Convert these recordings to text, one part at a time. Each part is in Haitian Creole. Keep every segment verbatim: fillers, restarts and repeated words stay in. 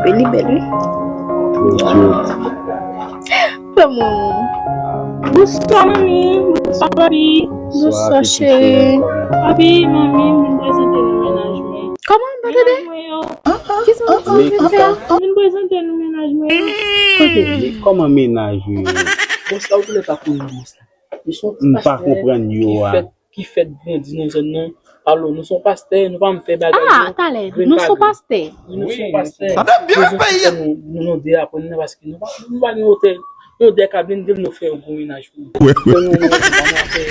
Li bèl, wi. Lanmou. Bonswa, manmi. Bonswa, papi. Bonswa, cheri. Papi, manmi, m vin prezante nou mennaj mwen. Kòman? M pa tande. Mennaj mwen yo. Kisa w di, Vincent? M vin prezante nou mennaj mwen yo. Kote? Kòman mennaj ou yo? Bòs la, ou koulè pa kouri, bòs la. M pa konprann yo a. Ki fèt grandi nan zòn nan. Alò, nou se yon pastè, nou pa m fè bagay. Ah, talè, nou se yon pastè. Wi, nou se yon pastè. Sa fè byen peyi a. Nou, nou, nou de aprann nan paske nou pa, nou pa gen otè. Nou de ka vin di nou fè yon gwo mennaj pou nou. Wi, wi. Fè nou, nou, nou, nou fè,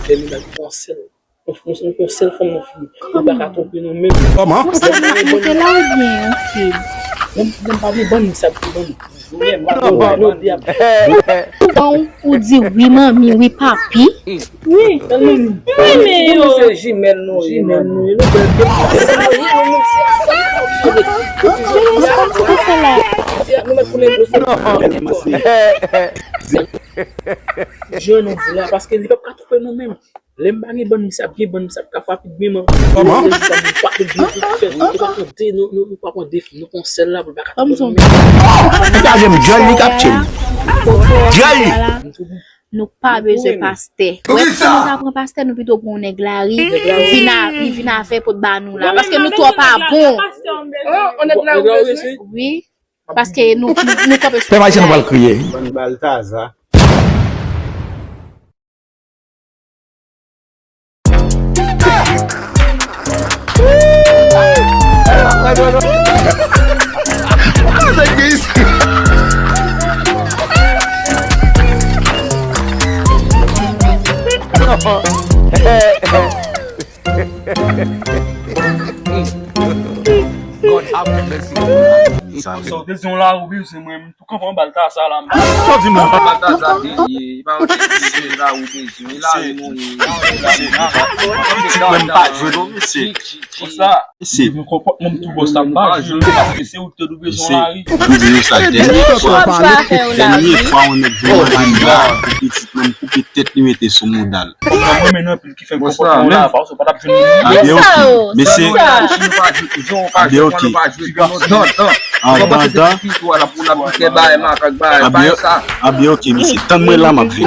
fè mennaj pou yon sèl. Yon, yon, yon sèl fanm nou fini. Nou pa ka twonpe nou menm. Kòman? Yon sèl fanm nou te la oubyen yon sèl? Menm, menm pa gen bann sa ki bann. Bon, ou di wi manmi, wi papi. Wi, wi, men yo. Se jimèl nou ye, jimèl nou ye. Nou bèl. Nou mèt konnen dlo se. Jan nou di la, paske li p ap ka twonpe nou menm. Lè m pa gen bann, misye ap gen bann, misye ap ka frape byen, man. Kòman? Nou pa pran defi, nou, nou, nou pa pran defi, nou pran sèl la pou l pa ka twonpe nou menm. Li ka jwenn dyòl, li k ap tchil. Dyòl li. Nou pa bezwen pastè. Wè, si nou ta pran pastè, nou pito pran yon nèg lari, vin a, li vin avè pot ba nou la, paske nou twò pa bon. Yon nèg lari ou bezwen? Wi, paske nou, nou, nou kanpe sou. Pè Mayichèn pral kriye. Bann Baltaza. God have mercy. Sa w te di yon lari ou bezwen, mwen menm tou kanpe anba Baltaza la. Sa w di m la? Baltaza te ye, li pa yon ti bezwen lari ou bezwen, lari nou ye. Pitit mwen m pa jwe non, mesye. Konsa, mesye, mwen konpòtman m tou bòs la, m pa jwe, paske se ou ki te dwe bezwen lari. M di nou sa, dènye fwa, dènye fwa yon nèg vin anba m la, pou pitit mwen, m koupe tèt li, mete sou mouda l. Konsa mwen menm anpil ki fè konpòtman w la, paske w pa t ap jwenn li. Abyen, ok. Mesye. Abyen, ok. Andandan. Abyen, abyen, ok, mesye. Tann mwen la, m ap vini.